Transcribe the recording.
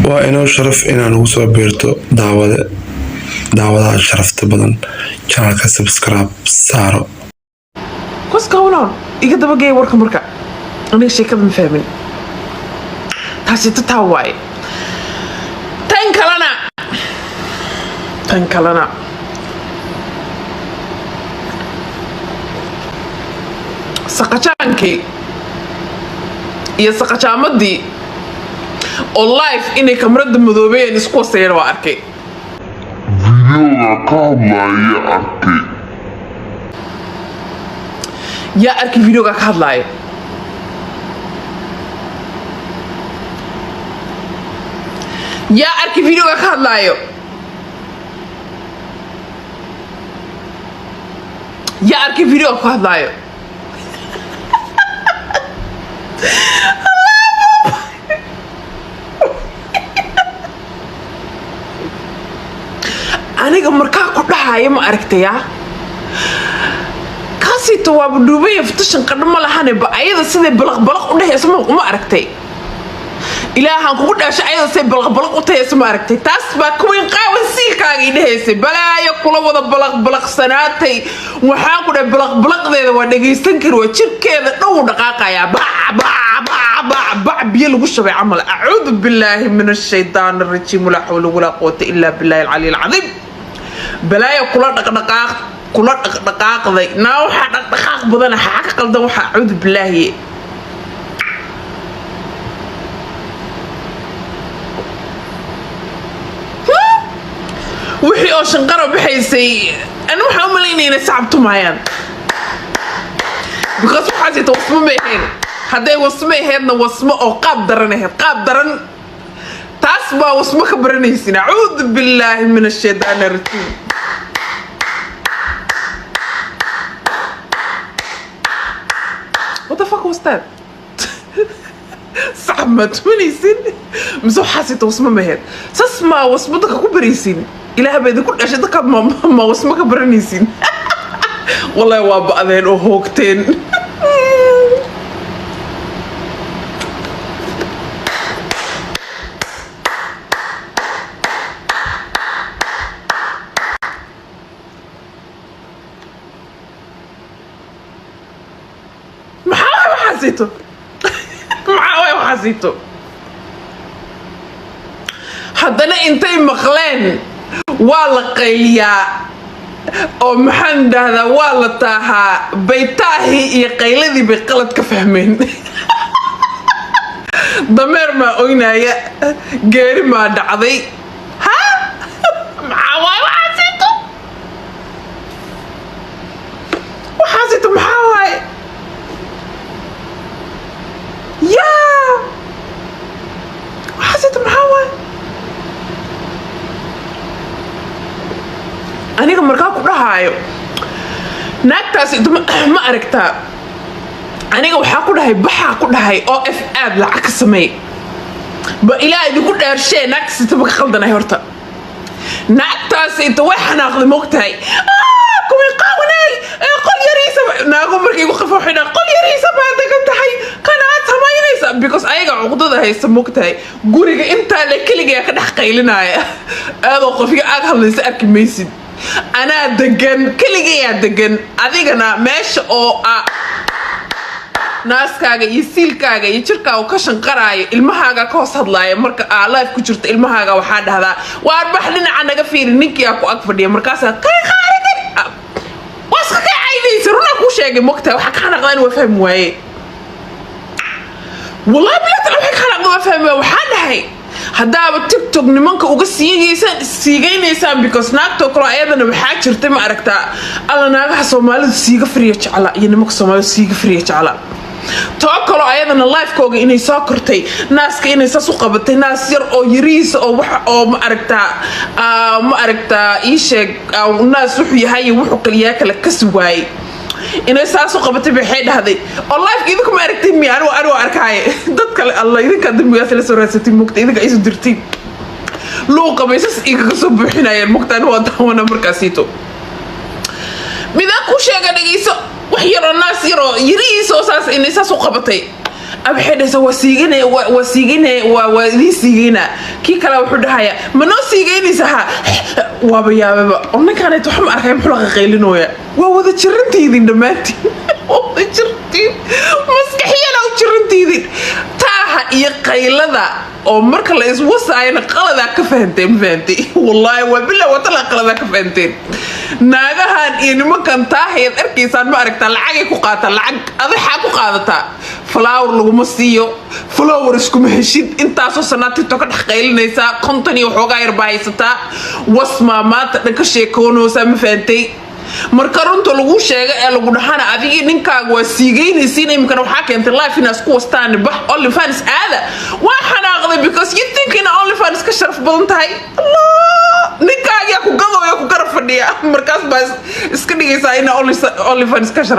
Waa inoo sharaf inaan ugu soo biirto daawade, daawadaha sharafta badan. Channelka subscribe saaro. What's going on? Iga dabageeya warka. Marka aniga sheekada ma fahmin. Taasi taa waaye. Tan kalena saqajaankii iyo saqajaamadii oo live inay kamarada madoobeeyeen isku wasayeen waa arkay. Videoga ka hadlaya arkay. Yaa arkay videoga ka hadlaaya? Yaa arkay videoga ka hadlaayo? Yaa arkay videoga ka hadlaayo? Aniga markaa ku dhahaya, ma aragtayaa? Kaasito waaba dhuubaya, futashan qadho ma lahane ba. Ayada siday balaq balaq u dhehayso ma aragtay? Ilaahaan kugu dhaashay, ayada siday balaq balaq u tahayso ma aragtay? Taas baa kuwiin qaawan siilkaaga i dhehaysay. Balaayo kula wada balaq balaqsanaatay. Waxaan ku dhahay, balaq balaqdeeda waa dhagaysan kari, waa jirkeeda dhow dhaqaaqayaa, bac bac bac bac bac biyo lagu shabay camal. Acuudu billaahi min ashaytaan arajiim, walaa xawla walaa quwata illaa billahi alcaliy alcadiim. Balaayo kula dhaqdhaqaaq, kula dhaqdhaqaaqday. Naa waxaa dhaqdhaqaaq badan, xaa ka qaldan waxaa? Acuudu billaahi. Wixii oo shanqara baxaysay, ani waxaan u malaynaya inay sacab tumaayaan, because waxaasita wasmo ma ahayn. Hadday wasmo ahaydna, wasmo oo qaab daran ahayd, qaab daran. Taas baa wasmo ka baranaysin. Acuudu billaahi min ashaytaan arajiim. What the fuck was that? Sacab maa tumanaysin mise waxaasita wasmo ma ahayd? Sas maa wasmo dadka ku baraysin? Ilaah baa idinku dhashay, dadkaad ma wasmo ka baranaysin? Wallahi waa ba'deen oo hoogteen. Maxaa waay waxaasito? Maxaa waay waxaasito? Haddana intay maqleen waa la qayliyaa oo maxaan dhahdaa, waa la taahaa, baytaahii iyo qayladii bay qalad ka fahmeen. Dameer maa oynaya, geeri maa dhacday? Ha, maxaa waay waxaasito? Waxaasito maxaa waay? Yaa, waxaasito maxaa waay? Aniga markaa ku dhahaayo, naagtaasi ma aragtaa? Aniga waxaa ku dhahay, baxaa ku dhahay oo f aad lacag ka sameey ba. Ilaa idinku dheershee, naagtaas inta ma ka qaldanahay horta? Naagtaas inta way xanaaqday, moogtahay? Kuwii qaawanay ee qol yariisa, naago markay igu qafa waxay dhahaan, qol yariisa baa degan tahay, kanaad samaynaysa, because ayaga cuqdada haysta, moogtahay? Guriga intaa le keligaa ka dhex qaylinaya, aadoo qofiga aad hadlaysa arki maysid. Anaa degan, keligayaa degan. Adigana meesha oo ah naaskaaga iyo siilkaaga iyo jirkaaga ka shanqaraayo, ilmahaaga ka hoos hadlaaya. Marka aa live ku jirto, ilmahaaga waxaa dhahdaa, waar bax, dhinaca naga fiiri. Ninkii aa ku ag fadhiya, markaasaa kay qaarigan waa iska kay caydaysa. Runaa kuu sheegay, mogtahay? Waxaa ka xanaaqdaan waa fahmi waaye. Wallahi bilaatan waxay ka xanaaqdaan waa fahmi waaye. Waxaa dhahay, haddaaba TikTok nimanka uga siigaysaan, siigaynaysaan, because naagtoo kale ayadana waxaa jirtay, ma aragtaa? Alla, naagaha Soomaalidu siiga firiya jecla iyo nimanka Soomaalidu siiga firiya jecla. Too kaloo ayadana lifekooga inay soo kortay, naaska inay saas u qabatay, naas yar oo yariisa oo wax oo ma aragtaa, ma aragtaa, ii sheeg, naas wuxuu yahay iyo wuxuu kaliyaa kale kasi waayey, inay saas u qabatay. Waxay dhahday oo lifeka idinku ma aragtay miya? Anigu arkaaye, dad kale alla idinkaa dambigaas la soo raadsatay, mugta idinka isu dirtiin luuqa bay sas igaga soo buuxinayeen, mugta. Anigu waa daawana markaasiito. Midaan kuu sheega, dhegeyso. Wax yaroo naas yaroo yarihiisa oo saas inay saas u qabatay. Waxay dhahaysaa, "Waa siiganaya, waa siiganaya, waa idiin siigaynaa." Kii kale wuxuu dhahayaa, "Ma noo siigaynaysa?" Ha, waaba yaababa oo ninkaanayt wax ma arkay, muxuu la qaqaylinooya? Waa wada jirantiidin dhammaantiin, waa wada jirantiin, maskaxiyana u jirantiidin. Taaha iyo qaylada oo marka la iswasaayana qaladaa ka fahanteen. Ma fahantay? Wallaahi waa bilaa watala, qaladaa ka fahanteen. Naagahan iyo nimankan taahayaad arkaysaan, ma aragtaa, lacagay ku qaataan. Lacag adaxaa ku qaadataa, follower laguma siiyo, follower iskuma heshid. Intaasoo sanaa TikTok ka dhex qaylinaysaa, 50 iyo waxoogaa yar baa haysataa, wasmaa maanta dhan ka sheekoonaysaa. Ma fahantay? Marka runta lagu sheega ee lagu dhahana, adigii ninkaaga waa siigeynaysiin. Iminkana waxaa keentay live inaa isku wastaan. Bax OnlyFans aada. Waa xanaaqday because you think ina OnlyFans ka sharaf badan tahay. Allah, ninkaagiyaa ku gadooya, ku garab fadhiya, markaas baa iska dhigaysaa ina OnlyFans ka sharaf.